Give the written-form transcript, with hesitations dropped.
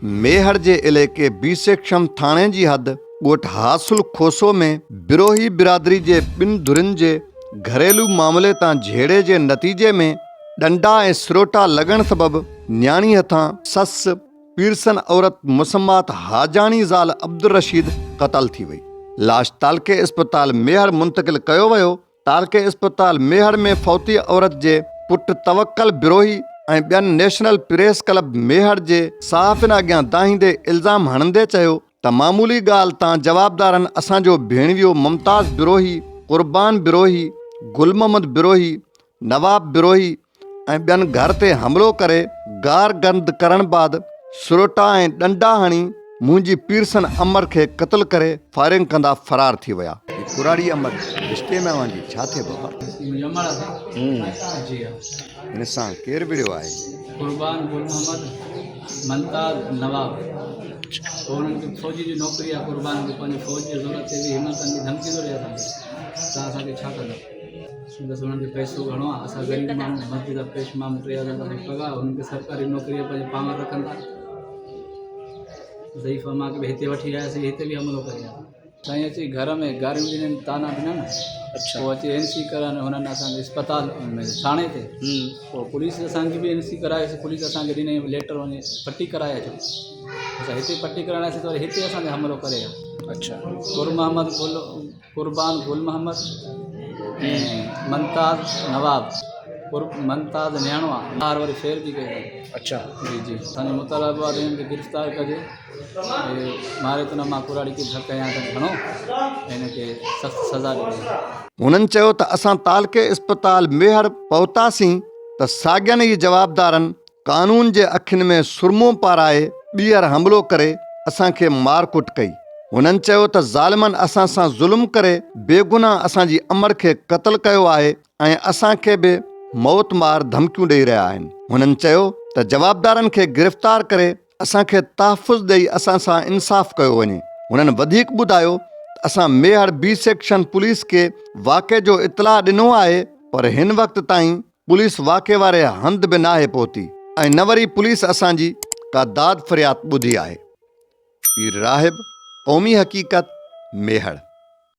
ميهڙ جي عليقي B section ٿاڻي جي حد ڳوٺ حاصل کوسو ۾ بروهي برادري جي ٻن ڌرين جي گهريلو معاملي تان جهيڙي جي نتيجي ۾ ڏنڊا ۽ سروٽا لڳڻ سبب نياڻي هٿان سس پيرسن عورت مسمات حاجاڻي زال عبدالرشيد قتل ٿي وئي. لاش تعلقي اسپتال ميهڙ منتقل ڪيو ويو تعلقي اسپتال ميهڙ ۾ فوتي عورت جي پٽ توڪل بروهي ۽ ٻين نيشنل پريس ڪلب ميهڙ جي صحافين اڳيان دانهيندي الزام هڻندي چيو ته معمولي ڳالهه تان جوابدارن اسان جو ڀيڻويو ممتاز بروهي، قربان بروهي، گل محمد بروهي، نواب بروهي ۽ ٻين گهر تي حملو ڪري گار گند ڪرڻ بعد سروٽا ۽ ڏنڊا هڻي منهنجي پيرسن امڙ کي قتل ڪري فائرنگ ڪندا فرار ٿي ويا. هي ڪراڙي امڙ رشتي ۾ اوهان جي ڇا ٿئي بابا؟ منهنجي امڙ آهي جي ها. هن سان ڪير وڙهيو آهي؟ قربان گل محمد ممتاز نواب پوء هنن کي فوجي جي نوڪري آهي قربان کي پنهنجي فوج جي زور تي به همت ڌمڪي ٿو ڏي اسان کي توهان اسان کي ڇا ڪندا. بس انهن کي پئسو گهڻو آهي اسان غريب ماڻهو مسجد جا پيش امام 3000 اسان کي پگهار انهن کي سرڪاري نوڪري آهي پنهنجو پاور رکن ٿا ضعيف امان کي به هتي وٺي آياسين هتي به حملو ڪري آيا سائين اچي گهر ۾ گاريون ڏنن طعنا ڏنن پوء اچي اين سي ڪرائن هنن اسان کي اسپتال ۾ ٿاڻي تي پوء پوليس اسانجي به اين سي ڪرايوسي پوليس اسانکي ڏني ليٽر وڃي پٽي ڪرائي اچو اسان هتي پٽي ڪرائڻ آياسي ته وري هتي اسان تي حملو ڪري ويا اچھا گل محمد گل قربان گل محمد ۽ ممتاز نواب قرب ممتاز نياڻو آ ٻار وري فير به ڪئي اٿن اڇا جي جي اسان جو مطالبو آ ته هنن کي گرفتار ڪجي ۽ ماري ته نه مان ڪراڙي کي ڌڪ هنيا اٿن گهڻو ۽ هن کي سخت سزا ڏني وڃي. هنن چيو ته اسان تعلقي اسپتال ميهڙ پهتاسين ته ساڳين ئي جوابدارن قانون جي اکين ۾ سرمو پارائي ٻيهر حملو ڪري اسان کي مارڪٽ ڪئي. هنن چيو ته ظالمن اسان سان ظلم ڪري بيگناهه اسان جي امڙ کي قتل ڪيو آهي ۽ اسان کي به موت مار ڌمڪيون ڏئي رهيا آهن. هنن چيو ته جوابدارن کي گرفتار ڪري اسان کي تحفظ ڏئي اسان سان انصاف ڪيو وڃي. هنن وڌيڪ ٻڌايو ته اسان ميهڙ بي سيڪشن پوليس کي واقعي جو اطلاع ڏنو آهي پر هن وقت تائين پوليس واقعي واري هنڌ به ناهي پهتي ۽ نه وري پوليس اسان جي ڪا داد فرياد ٻڌي آهي. پير راهب، قومي حقيقت، ميهڙ.